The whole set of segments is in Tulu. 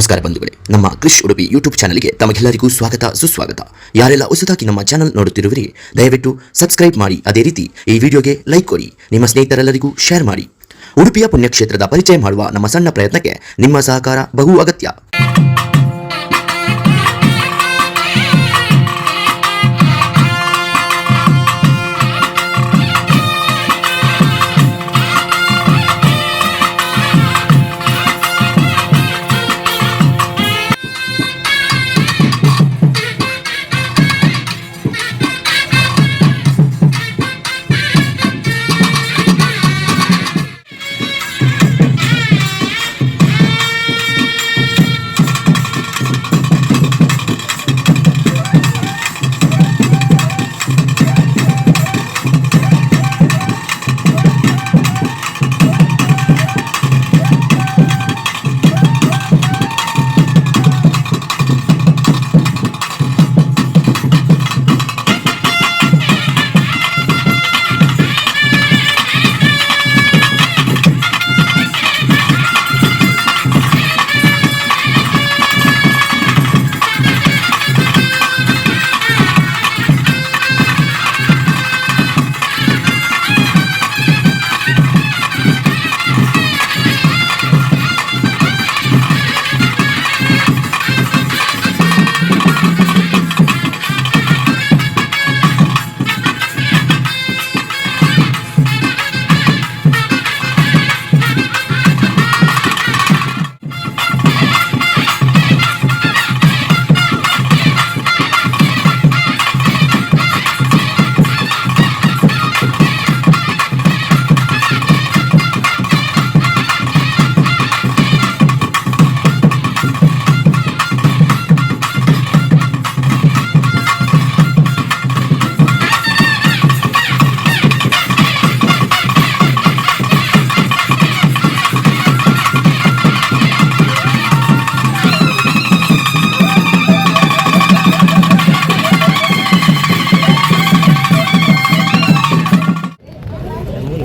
ನಮಸ್ಕಾರ ಬಂಧುಗಳೇ, ನಮ್ಮ ಕ್ರಿಶ್ ಉಡುಪಿ ಯೂಟ್ಯೂಬ್ ಚಾನಲ್ಗೆ ತಮಗೆಲ್ಲರಿಗೂ ಸ್ವಾಗತ ಸುಸ್ವಾಗತ. ಯಾರೆಲ್ಲ ಹೊಸದಾಗಿ ನಮ್ಮ ಚಾನಲ್ ನೋಡುತ್ತಿರುವಿರಿ, ದಯವಿಟ್ಟು ಸಬ್ಸ್ಕ್ರೈಬ್ ಮಾಡಿ. ಅದೇ ರೀತಿ ಈ ವಿಡಿಯೋಗೆ ಲೈಕ್ ಕೊಡಿ, ನಿಮ್ಮ ಸ್ನೇಹಿತರೆಲ್ಲರಿಗೂ ಶೇರ್ ಮಾಡಿ. ಉಡುಪಿಯ ಪುಣ್ಯಕ್ಷೇತ್ರದ ಪರಿಚಯ ಮಾಡುವ ನಮ್ಮ ಸಣ್ಣ ಪ್ರಯತ್ನಕ್ಕೆ ನಿಮ್ಮ ಸಹಕಾರ ಬಹು ಅಗತ್ಯ.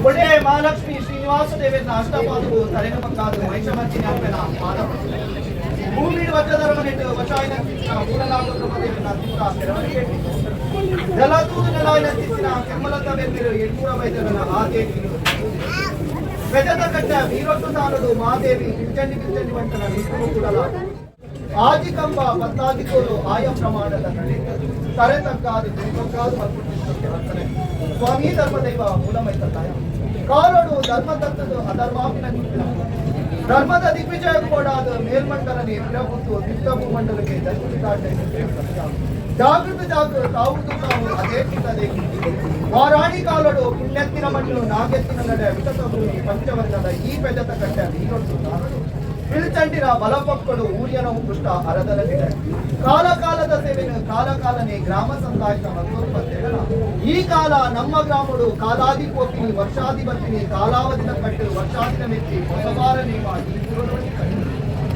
ಒಳ್ಳೆ ಮಹಾಲಕ್ಷ್ಮಿ ಶ್ರೀನಿವಾಸ ದೇವೇಂದ್ರ ಅಷ್ಟಪಾದವು ತಲೆನ ಪಕ್ಕಾದು ಮಹಿಷಮರ್ದಿನಿ ಅಪ್ಪನ ಪಾದ. ಭೂಮಿ ವಜ್ರಧರ್ಮನೆಟ್ಟು ವಶಾಯಿನ ಮೂಲನಾಥ ಬ್ರಹ್ಮದೇವನ ತಿತ್ತ ಕೆರವರಿಗೆ ಜಲತೂದು ನೆಲಾಯಿನ ತಿತ್ತಿನ ಕೆಮ್ಮಲತ ಬೆಂದಿರು ಎಣ್ಣೂರ ವೈದ್ಯರನ ಆದೇವಿ ಬೆಜದ ಕಟ್ಟ ವೀರೊಟ್ಟು ತಾನದು ಮಾದೇವಿ ಪಿಲ್ಚಂಡಿ ಪಿಲ್ಚಂಡಿ ಬಂಟನ ವಿಷ್ಣು ಕೂಡಲ ಆದಿಕಂಬ ಪತ್ತಾದಿಕೋಲು ಆಯ ಪ್ರಮಾಣದ ನಡೆ ತರೆ ತಗ್ಗಾದು ತಗ್ಗಾದು ಮಲ್ಪುಟ್ಟಿದ್ದಕ್ಕೆ ವರ್ತನೆ ಸ್ವಾಮಿ ಧರ್ಮದೈವ ಮೂಲಮೈತಲ್ಲಾಯ ಕಾಲೊಡು ಧರ್ಮ ತತ್ತದು ಅಧರ್ಮಾಪಿನ ನಿಂತಿನ ಧರ್ಮದ ದಿಗ್ವಿಜಯ ಕೊಡಾದ ಮೇಲ್ಮಂಡಲನೆ ಪ್ರಭುತ್ವ ದಿಟ್ಟ ಭೂಮಂಡಲಕ್ಕೆ ದರ್ಶಿತಾಟೆ ಜಾಗೃತ ಜಾಗೃತ ತಾವು ತಾವು ಅದೇ ಕಿತ್ತದೇ ವಾರಾಣಿ ಕಾಲೊಡು ಪುಣ್ಯತ್ತಿನ ಮಣ್ಣು ನಾಗೆತ್ತಿನ ನಡೆ ವಿತತ ಭೂಮಿ ಪಂಚವರ್ಣದ ಈ ಪೆಜತ ಕಟ್ಟ ನೀರೊಟ್ಟು ತಾನಡು ಪಿಳ್ಚಂಡಿನ ಬಲಪಕ್ಕಳು ಊರ್ಯನ ಪುಷ್ಟ ಅರದಲದಿದೆ. ಕಾಲ ಕಾಲದ ಸೇವೆನು ಕಾಲ ಕಾಲನೆ ಗ್ರಾಮ ಸಂದಾಯಕ ಮತ್ತೋತ್ಪತ್ತಿಗಳ ಈ ಕಾಲ ನಮ್ಮ ಗ್ರಾಮಡು ಕಾಲಾದಿ ಕೋಪಿನಿ ವರ್ಷಾದಿ ಬರ್ತಿನಿ ಕಾಲಾವಧಿನ ಕಟ್ಟು ವರ್ಷಾದಿನ ಮೆಚ್ಚಿ ಹೊಸವಾರ ನೇಮ ಈ ಪೂರ್ವಡಿ ಕಟ್ಟು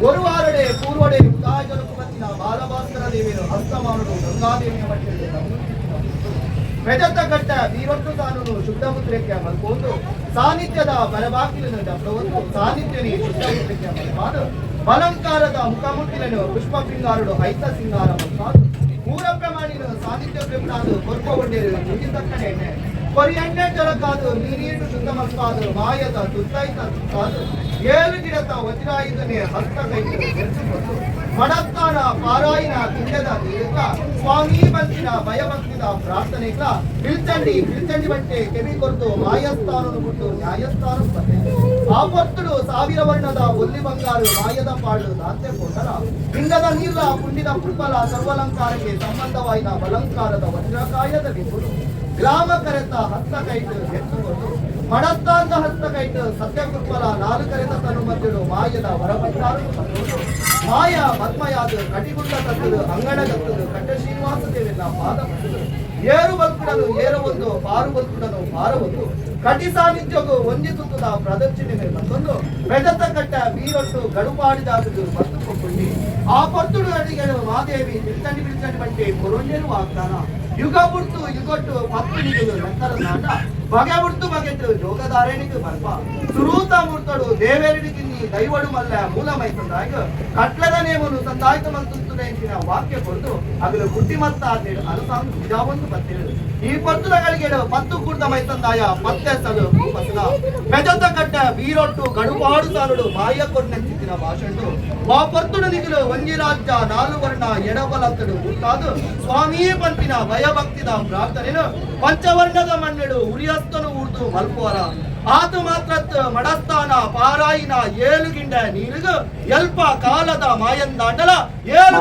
ಒರುವಾರಡೆ ಪೂರ್ವಡೆ ಉದಾಯಜಲಕು ಬತ್ತಿನ ಬಾಲಭಾಸ್ಕರ ದೇವಿಯರು ಹಸ್ತಮಾನುಡು ಗಂಗಾದೇವಿಯ ಮಟ್ಟಿಗೆ ಬೆಜತ ಕಟ್ಟ ಬೀರೊಟ್ಟು ತಾನೂನು ಶುದ್ಧ ಮುದ್ರೆಕ್ಕೆ ಮಲ್ಕೋದು ಸಾನ್ನಿಧ್ಯದ ಬರಬಾಗಿಲನ್ನು ಡಬ್ಬವನ್ನು ಸಾನ್ನಿಧ್ಯನಿ ಶುದ್ಧ ಮುದ್ರೆಕ್ಕೆ ಮಲ್ಪಾದು ಬಲಂಕಾರದ ಮುಖಮುಟ್ಟಿలను ಪುಷ್ಪ ಪಿಂಗಾರುಡು ಐತ ಸಿಂಗಾರ ಮಲ್ಪಾದು ಮೂರ ಪ್ರಮಾಣಿನ ಸಾನ್ನಿಧ್ಯ ಪ್ರೇಮನಾದು ಕೊರ್ಪ ಒಡ್ಡೇರು ನುಡಿತಕ್ಕನೆ ಎಣ್ಣೆ ಕೊರಿ ಎಣ್ಣೆ ಜಲಕಾದು ನೀರು ಶುದ್ಧ ಮಲ್ಪಾದು ಮಾಯದ ತುತ್ತೈತ ತುತ್ತಾದು ಏಳು ಗಿಡತ ವಜ್ರಾಯುಧನೆ ಹಸ್ತ ಕೈತು ಬೆರೆಸಿಕೊಂಡು ಮಡತ್ತಾನ ಪಾರಾಯಿನ ಕಿಂಡದ ನೀರುಗ ಸ್ವಾಮಿ ಬಂತಿನ ಭಯಭಕ್ತಿದ ಪ್ರಾರ್ಥನೆಗಳ ಬಿಲ್ಚಂಡಿ ಬಿಲ್ಚಂಡಿ ಬಟ್ಟೆ ಕೆವಿ ಕೊರತು ಮಾಯಸ್ಥಾನನು ಬಿಟ್ಟು ನ್ಯಾಯಸ್ಥಾನ ಬಟ್ಟೆ ಆ ಪೊತ್ತುಡು ಸಾವಿರ ವರ್ಣದ ಒಲ್ಲಿ ಬಂಗಾರು ಮಾಯದ ಪಾಳು ದಾಂತೆ ಪೋಟಲ ಪಿಂಡದ ನೀರ್ಲ ಪುಂಡಿದ ಪುಷ್ಪಲ ಸರ್ವಲಂಕಾರಕ್ಕೆ ಸಂಬಂಧವಾಯಿನ ಬಲಂಕಾರದ ವಜ್ರಕಾಯದ ವಿಪುಲು ಗ್ರಾಮ ಕರೆತ ಹಸ್ತ ಕೈಟು ಎತ್ತುಕೊಂಡು ಮಡತ್ತಾಂದ ಹಸ್ತ ಕೈಟು ಸತ್ಯ ಕೃಪಲ ನಾಲು ಕರೆತ ತನು ಮಧ್ಯಡು ಮಾಯದ ವರಭಂಡಾರು ಮಾಯ ಪದ್ಮಯಾದ ಕಟಿಗುಂಡ ತತ್ತದು ಅಂಗಣ ಗತ್ತದು ಕಟ್ಟ ಶ್ರೀನಿವಾಸ ದೇವೆಲ್ಲ ಪಾದ ಮುಟ್ಟದು ಏರು ಬಲ್ಕುಡನು ಏರ ಒಂದು ಪಾರು ಬಲ್ಕುಡನು ಪಾರ ಒಂದು ಕಟಿ ಸಾನ್ನಿಧ್ಯಗೂ ಒಂಜಿ ತುತ್ತದ ಪ್ರದಕ್ಷಿಣೆ ಮತ್ತೊಂದು ಬೆದತ ಕಟ್ಟ ಬೀರೊಟ್ಟು ಗಡುಪಾಡಿದಾದುದು ಮತ್ತು ಕೊಟ್ಟುಂಡಿ ಆ ಪೊರ್ತುಡು ಅಡಿಗೆಡು ಮಾದೇವಿ ಬಿಲ್ಚಂಡಿ ಬಿಲ್ಚಂಡಿ ಬಟ್ಟೆ ಕೊರೊಂಡೇರು ವಾಗ್ದಾನ ಯುಗ ಬುಡ್ತು ಯುಗೊಟ್ಟು ಪತ್ತು ನಿಗುದು ನಂತರ ನಾಟ ಬಗೆ ಬುಡ್ತು ಬಗೆಟ್ಟು ಜೋಗಧಾರಣಿಗೆ ಬರ್ಪ ಸುರೂತ ಮುರ್ತಡು ದೇವೆರಡಿಗೆ ದೈವಡು ಮಲ್ಲ ಮೂಲ ಮೈಸಂದಾಯಗ ಕಟ್ಲದ ನೇಮನು ಸಂದಾಯ್ತ ಮಲ್ತುಂತಿನ ವಾಕ್ಯ ಕೊರ್ದು ಅಗಲು ಬುದ್ಧಿ ಮತ್ತ ಅನುಸಾಂಗ ನಿಜಾವೊಂದು ಬತ್ತಿರು. ಈ ಪರ್ತುದಗಳಿಗೆ ಪತ್ತು ಕೂಡ್ದ ಮೈಸಂದಾಯ ಪತ್ತೆ ಸಲು ಭೂಪಸನ ಬೆಜತ ಕಟ್ಟ ಬೀರೊಟ್ಟು ಗಡುಪಾಡು ಸಾಲುಡು ಮಾಯ ಕೊರ್ನಂಚಿತ್ತಿನ ಭಾಷಣು ವಾ ಪರ್ತುಡು ನಿಗಿಲು ಒಂಜಿ ರಾಜ್ಯ ನಾಲು ವರ್ಣ ಎಡಬಲತ್ತಡು ಹುಟ್ಟಾದು ಸ್ವಾಮಿ ಪಂಪಿನ ಭಯಭಕ್ತಿದ ಪ್ರಾರ್ಥನೆನು ಪಂಚವರ್ಣದ ಮಣ್ಣೆಡು ಉರಿಯಸ್ತನು ಊರ್ದು ಮಲ್ಪುವರ ಆತು ಮಾತ್ರತ್ ಮಡಸ್ಥಾನ ಪಾರಾಯಿನ ಏಳು ಗಿಂಡ ನೀರುಗು ಎಲ್ಪ ಕಾಲದ ಮಾಯಂದಾಟಲ ಏಳು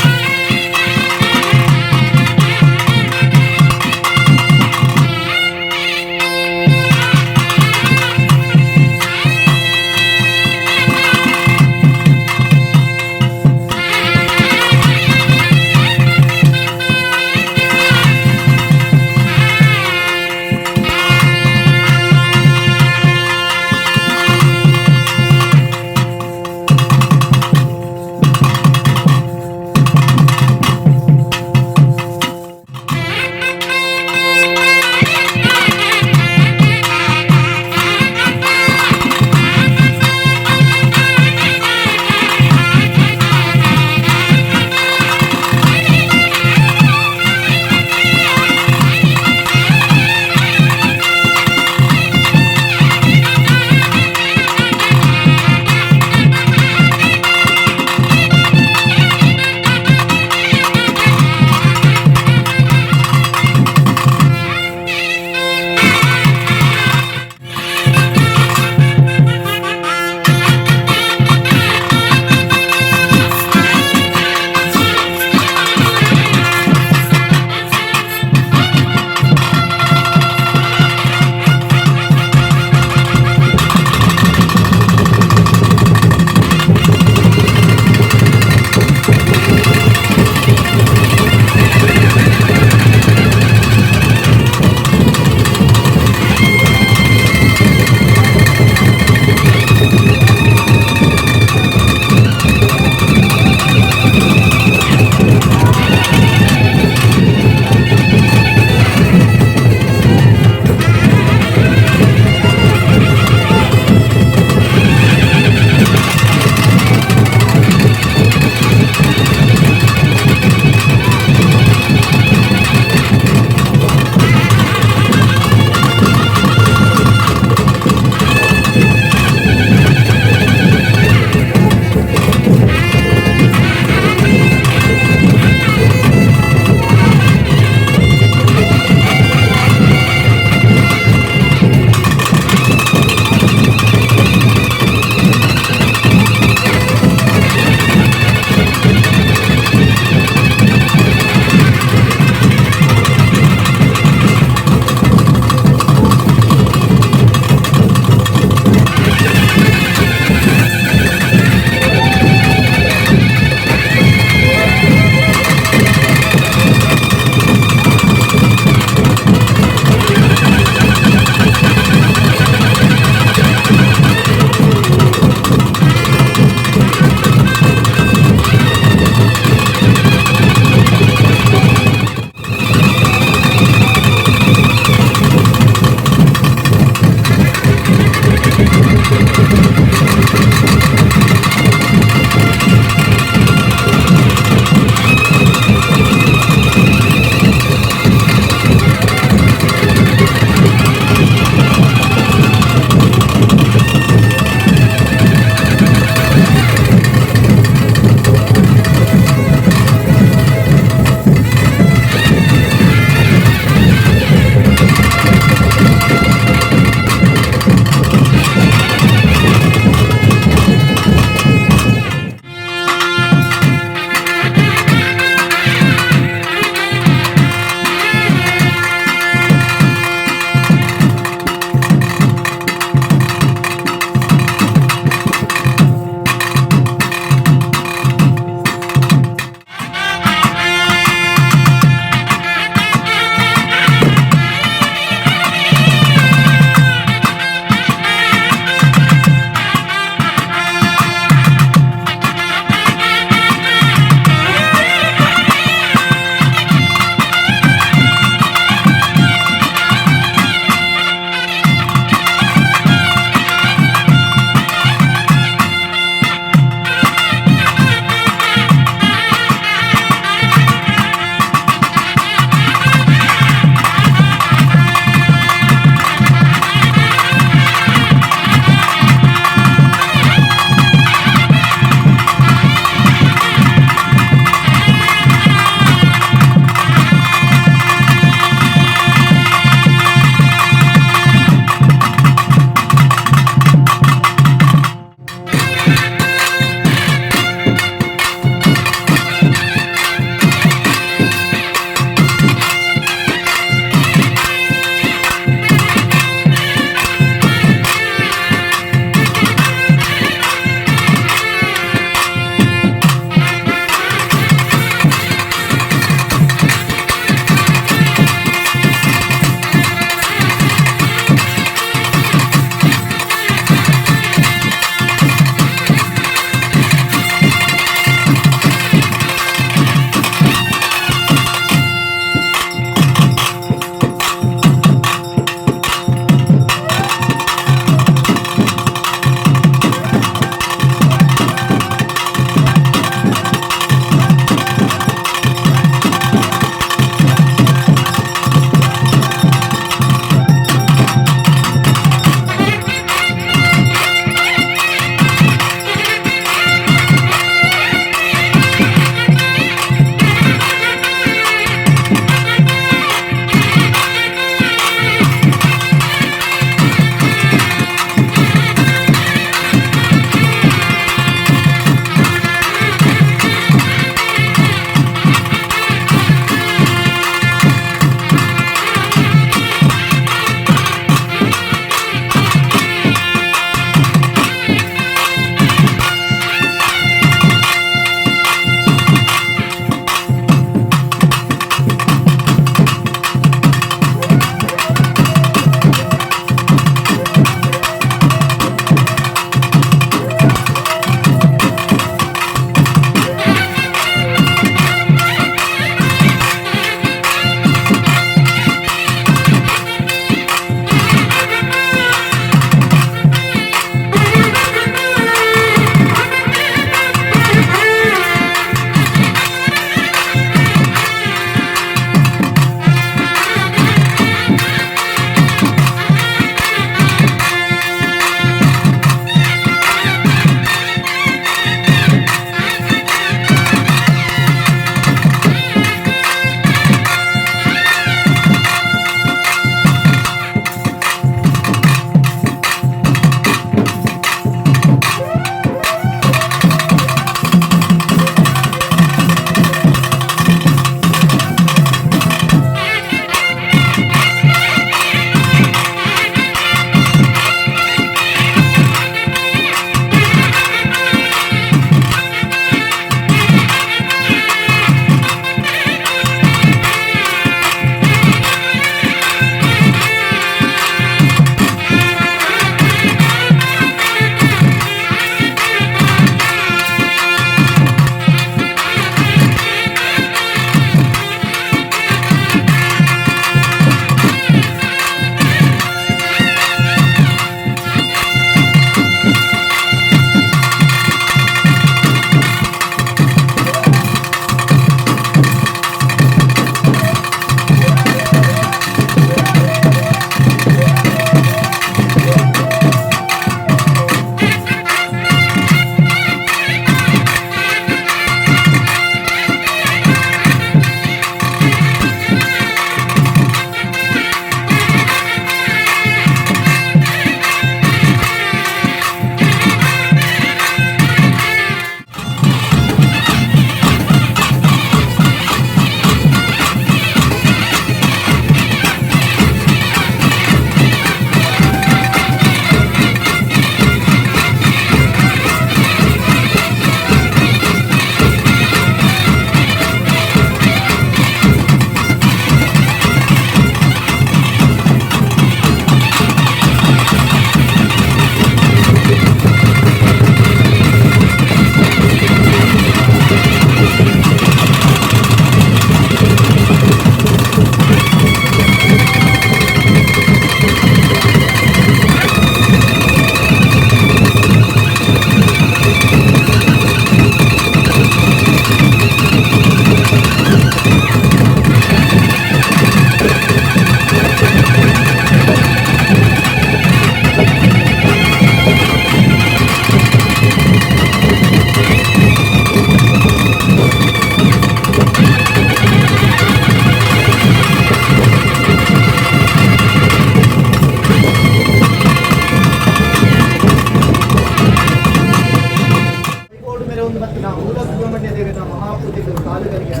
ಗಳಿಗೆ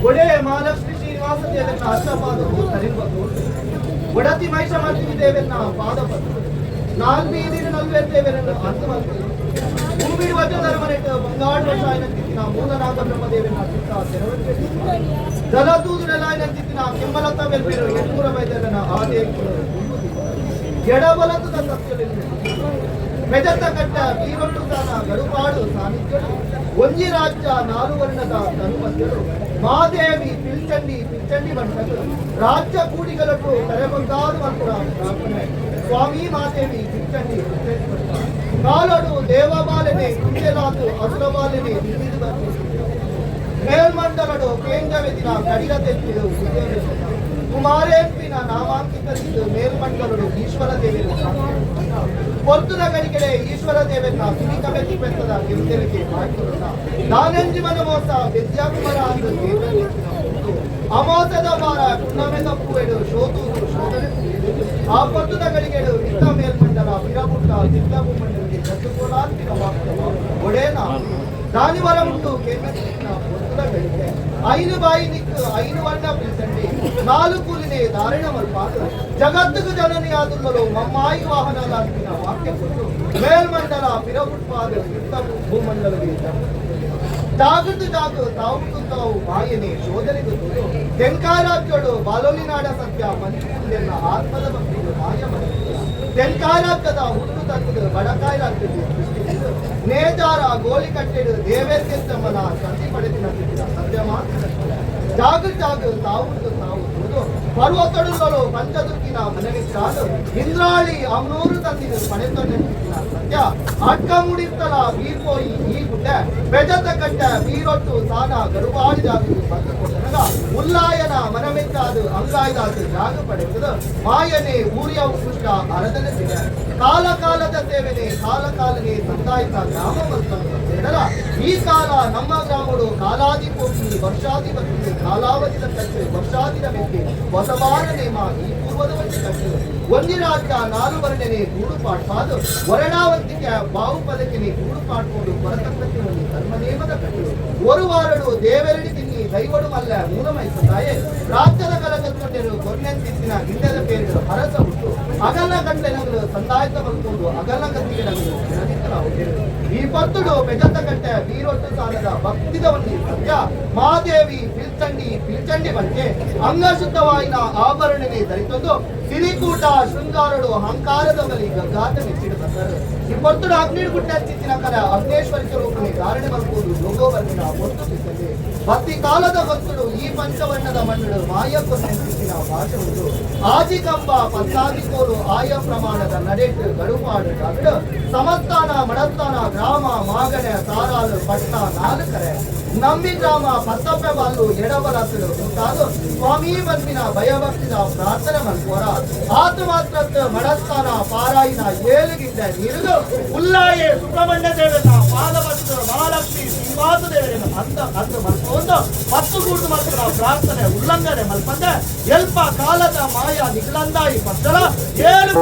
ಒಡೆ ಮಹಾಲಕ್ಷ್ಮಿ ಶ್ರೀನಿವಾಸ ದೇವನ ಅಷ್ಟಪಾದವು ತರಿಬದು ಒಡತಿ ಮಹಿಷಮರ್ದಿನಿ ದೇವನ ಪಾದ ಪತ್ತು ನಾಲ್ವೀದಿನ ನಲ್ವೇರ್ ದೇವರನ್ನು ಅಂತ ಭೂಮಿಡಿ ವಜ್ರಧರ್ಮನೆಟ್ಟು ಬಂಗಾಡು ವಶಾಯನಂತಿತ್ತಿನ ಮೂಲನಾಗ ಬ್ರಹ್ಮದೇವನ ಚಿತ್ತ ತೆರವಂತೆ ಜಲದೂದುನೆಲಾಯನಂತಿತ್ತಿನ ಕೆಮ್ಮಲತ್ತ ವೆಲ್ಪೇರು ಎಟ್ಟೂರ ವೈದ್ಯನ ಆದೇ ಎಡಬಲತದ ಸತ್ಯವಿಲ್ಲ ಮೆಜತ ಕಟ್ಟ ಬೀರೊಟ್ಟು ತಾನ ಗಡುಪಾಡು ಸಾನ್ನಿಧ್ಯಡು ಒಂಜಿ ರಾಜ್ಯ ನಾಲು ವರ್ಣದ ತನುಮಧ್ಯಡು ಮಾದೇವಿ ಪಿಲ್ಚಂಡಿ ಪಿಲ್ಚಂಡಿ ಬಂಟಗಳು ರಾಜ್ಯ ಕೂಡಿಗಳಟ್ಟು ತರೆಬಂಗಾರು ಮಂತ್ರ ಪ್ರಾರ್ಥನೆ ಸ್ವಾಮಿ ಮಾದೇವಿ ಪಿಲ್ಚಂಡಿ ಪಿಲ್ಚಂಡಿ ಬಂಟ ಕಾಲಡು ದೇವಬಾಲನೆ ಕುಂಜಲಾತು ಅಸುರಬಾಲನೆ ನಿಂದಿದು ಬರ್ತು ಮೇಲ್ಮಂಡಲಡು ಕೇಂದ್ರವೆದಿನ ಕಡಿಲ ತೆತ್ತಿಡು ಕುಮಾರೇಂಪಿನ ನಾಮಾಂಕಿತದಿದ್ದು ಮೇಲ್ಮಂಡಲಡು ಈಶ್ವರ ದೇವರು ಪೊರ್ತುದ ಗಡಿಗೆಡೆ ಈಶ್ವರ ದೇವನ್ನ ಸುನಿಕ ಬೆತ್ತಿ ಬೆತ್ತದ ಗೆಂದೆಲಿಗೆ ಮಾಡಿಕೊಡುತ್ತ ದಾನಂಜಿಮನ ಮೋಸ ವಿದ್ಯಾಕುಮಾರ ಅಂದು ಅಮೋಸದ ಬಾರ ಕುಣ್ಣಮೆದ ಪೂವೆಡು ಶೋತೂರು ಶೋಧನೆ ಆ ಪೊರ್ತುದ ಗಳಿಗೆಡು ಇತ್ತ ಮೇಲ್ಮಂಡಲ ಪಿರಪುಟ್ಟ ಚಿತ್ತ ಭೂಮಂಡಲಿಗೆ ಜದ್ದುಕೋಲಾಂತಿನ ಒಡೇನ ದಾನಿವರ ಉಂಟು ಕೇಂದ್ರ ಪೊರ್ತುದ ಗಳಿಗೆ ಐನು ಬಾಯಿ ನಿಕ್ಕು ಐನು ವರ್ಣ ಪಿಲ್ಸಂಡಿ ನಾಲು ಕೂಲಿನೆ ಧಾರಣ ಮಲ್ಪಾದು ಜಗತ್ತಿಗೆ ಜನನಿಯಾದುಳ್ಳಲು ಮಮ್ಮಾಯಿ ವಾಹನ ಲಾಂತಿನ ವಾಕ್ಯ ಕೊಟ್ಟು ಮೇಲ್ಮಂಡಲ ಪಿರಪುಟ್ಪಾದ ಇತ್ತ ಭೂಮಂಡಲಗೆ ಜಾಗೃತ ಜಾಗು ತಾವು ತಾವು ಮಾಯನೆ ಶೋಧನೆಗೆ ತೋರು ತೆಂಕಾರಾಜ್ಯಡು ಬಾಲೊಲಿನಾಡ ಸತ್ಯ ಮಂಜುಕುಂದೆನ್ನ ಆತ್ಮದ ಭಕ್ತಿಗೆ ಮಾಯ ಮನಸ್ಸಿಲ್ಲ ತೆಂಕಾರಾಜ್ಯದ ಹುಟ್ಟು ತತ್ತದ ಬಡಕಾಯಿ ರಾಜ್ಯದ ಸೃಷ್ಟಿಸಿದ್ದು ನೇಜಾರ ಗೋಲಿ ಕಟ್ಟೆಡು ದೇವೇಂದ್ರಮ್ಮನ ಸಂಧಿ ಪಡೆದಿನ ಸತ್ಯ ಮಾತ್ರ ಜಾಗು ಜಾಗು ತಾವು ತಾವು ತೋದು ಪರ್ವತಡುಗಳು ಪಂಚದುರ್ಗಿನ ಮನವಿಚ್ಚಾಲು ಇಂದ್ರಾಳಿ ಅಮ್ನೂರು ತಂದಿನ ಪಡೆತೊಂಡಿನ ಸತ್ಯ ಅಡ್ಕ ಮುಡಿತ್ತಲ ಬೀರ್ಪೋಯಿ ಈ ಗುಡ್ಡ ಬೆಜತ ಕಟ್ಟ ಬೀರೊಟ್ಟು ಸಾನ ಗರುವಾಡಿ ಜಾಗು ಬಂದು ಕೊಟ್ಟನಗ ಉಲ್ಲಾಯನ ಮನಮೆಚ್ಚಾದು ಅಂಗಾಯ್ದಾತು ಜಾಗ ಪಡೆಯುವುದು ಮಾಯನೆ ಊರಿಯ ಉತ್ಕೃಷ್ಟ ಅರದನ ಸಿಗ ಕಾಲ ಕಾಲದ ಸೇವೆನೆ ಕಾಲ ಕಾಲನೆ ಸಂದಾಯಿತ ಗ್ರಾಮ ಮಂತ್ರಣ ಈ ಕಾಲ ನಮ್ಮ ಗ್ರಾಮಡು ಕಾಲಾದಿ ಪೋಕಿ ವರ್ಷಾದಿ ಬದುಕಿ ಕಾಲಾವಧಿದ ಕಟ್ಟು ವರ್ಷಾದಿನ ಮೆಕ್ಕಿ ಹೊಸಬಾರ ನೇಮ ಈ ಪೂರ್ವದ ಬಂದು ಕಟ್ಟು ಒಂದಿ ರಾಜ್ಯ ನಾಲು ವರ್ಣನೆ ಗೂಡು ಪಾಟ್ಪಾದು ವರ್ಣಾವಂತಿಕೆ ಬಾವು ಪದಕಿನಿ ಗೂಡು ಪಾಟ್ಕೊಂಡು ಹೊರತಕ್ಕಂತೆ ಒಂದು ಧರ್ಮ ನೇಮದ ಕಟ್ಟು ஒரு ವಾರಡು ದೇವೆರಡಿ ತಿನ್ನಿ ದೈವಡು ಮಲ್ಲ ಮೂಲಮೈಸುತ್ತಾಯೆ ರಾಜ್ಯದ ಕಲಕತ್ತೊಂಡೆರು ಕೊರ್ನೆಂತಿತ್ತಿನ ಗಿಂಡದ ಪೇರು ಹರಸ ಹುಟ್ಟು ಅಗಲ ಗಂಟೆನಗಲು ಸಂದಾಯತ ಮಲ್ಕೊಂಡು ಅಗಲ ಗತ್ತಿಗೆ ನಗಲು ಈ ಪತ್ತುಡು ಬೆಜತ ಕಟ್ಟೆ ಬೀರೊಟ್ಟು ಸಾಲದ ಭಕ್ತಿದ ಒಂದು ಸತ್ಯ ಮಾದೇವಿ ಪಿಲ್ಚಂಡಿ ಪಿಲ್ಚಂಡಿ ಬಂಟೆ ಅಂಗಶುದ್ಧವಾಯಿನ ಆಭರಣನೆ ಧರಿತೊಂದು ಸಿರಿಕೂಟ ಶೃಂಗಾರಡು ಅಹಂಕಾರದ ಬಲಿ ಗಗ್ಗಾತ ಮೆಚ್ಚಿಡು ಬಂದರು. ಈ ಪೊರ್ತುಡು ಅಗ್ನಿಡ್ ಗುಡ್ಡ ಚಿತ್ತಿನ ಕರ ಅಗ್ನೇಶ್ವರಿ ಸ್ವರೂಪನೆ ಧಾರಣೆ ಮಲ್ಕೊಂಡು ಲೋಗೋವರ್ಣಿನ ಒತ್ತು ಸಿಕ್ಕಲ್ಲಿ ಭಕ್ತಿ ಕಾಲದ ಭಕ್ತರು ಈ ಪಂಚವರ್ಣದ ಮಣ್ಣು ಮಾಯ ಕೊನ್ನೆಂತಿನ ಭಾಷೆ ಉಂಟು. ಆಜಿ ಕಂಬ ಪತ್ತಾದಿಕೋಲು ಆಯ ಪ್ರಮಾಣದ ನಡೆಟ್ಟು ಗಡುಪಾಡು ಜಾಗಡು ಸಮಸ್ಥಾನ ಮಡಸ್ಥಾನ ಗ್ರಾಮ ಮಾಗಣೆ ಸಾರಾಲು ಪಟ್ನ ನಾಲ್ಕರೆ ನಂಬಿ ಗ್ರಾಮ ಪತ್ತಪ್ಪೆ ಬಾಲು ಎಡಬಲತುಡು ಮುಂತಾದು ಸ್ವಾಮಿ ಬನ್ಮಿನ ಭಯಭಕ್ತಿದ ಪ್ರಾರ್ಥನೆ ಮಲ್ಪೋರ ಆತು ಮಾತ್ರ ಮಡಸ್ಥಾನ ಪಾರಾಯಿನ ಏಳುಗಿಂದ ನೀರುದು ಉಲ್ಲಾಯೆ ಸುಬ್ರಹ್ಮಣ್ಯ ದೇವನ ಪಾದಭಕ್ತರು ಮಹಾಲಕ್ಷ್ಮಿ ಶ್ರೀನಿವಾಸ ದೇವರನ್ನು ಅಂತ ಅಂದು ಮಲ್ಪೊಂದು ಪತ್ತು ಗೂಡು ಮಲ್ಪನ ಪ್ರಾರ್ಥನೆ ಉಲ್ಲಂಘನೆ ಮಲ್ಪಂದೆ ಎಲ್ಪ ಕಾಲದ ಮಾಯ ನಿಗ್ಲಂದಾಯಿ ಪತ್ತಲ ಏಳು.